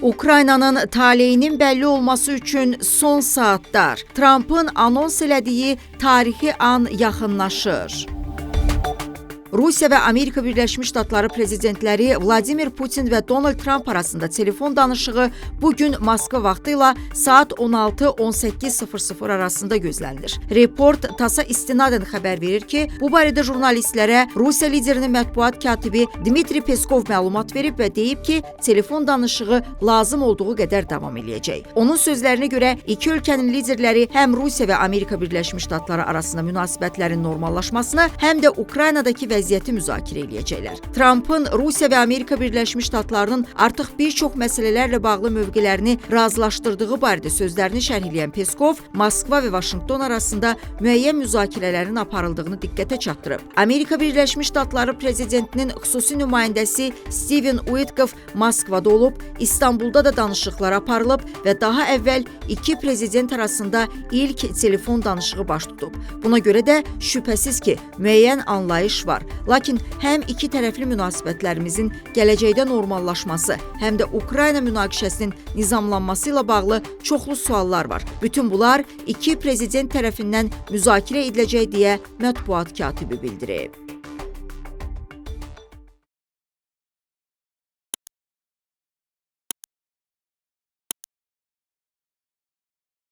Ukraynanın taleyinin bəlli olması üçün son saatlar. Trampın anons elədiyi tarixi an yaxınlaşır. Rusiya və Amerika Birləşmiş Ştatları prezidentləri Vladimir Putin və Donald Tramp arasında telefon danışığı bu gün Moskva vaxtı ilə saat 16:18:00 arasında gözlənilir. Report TASS-a istinadən xəbər verir ki, bu barədə jurnalistlərə Rusiya liderinin mətbuat katibi Dmitri Peskov məlumat verib və deyib ki, telefon danışığı lazım olduğu qədər davam eləyəcək. Onun sözlərinə görə iki ölkənin liderləri həm Rusiya və Amerika Birləşmiş Ştatları arasında münasibətlərin normallaşmasını, həm də Ukraynadakı vəziyyəti müzakirə eləyəcəklər. Trampın Rusiya və Amerika Birləşmiş Ştatlarının artıq bir çox məsələlərlə bağlı mövqelərini razılaşdırdığı barədə sözlərini şərhləyən Peskov, Moskva və Vaşinqton arasında müəyyən müzakirələrin aparıldığını diqqətə çatdırıb. Amerika Birləşmiş Ştatları prezidentinin xüsusi nümayəndəsi Steven Witkoff Moskvada olub, İstanbulda da danışıqlar aparılıb və daha əvvəl iki prezident arasında ilk telefon danışığı baş tutub. Buna görə də şübhəsiz ki, müəyyən anlayış var. Lakin həm iki tərəfli münasibətlərimizin gələcəkdə normallaşması, həm də Ukrayna münaqişəsinin nizamlanması ilə bağlı çoxlu suallar var. Bütün bunlar iki prezident tərəfindən müzakirə ediləcək deyə mətbuat katibi bildirib.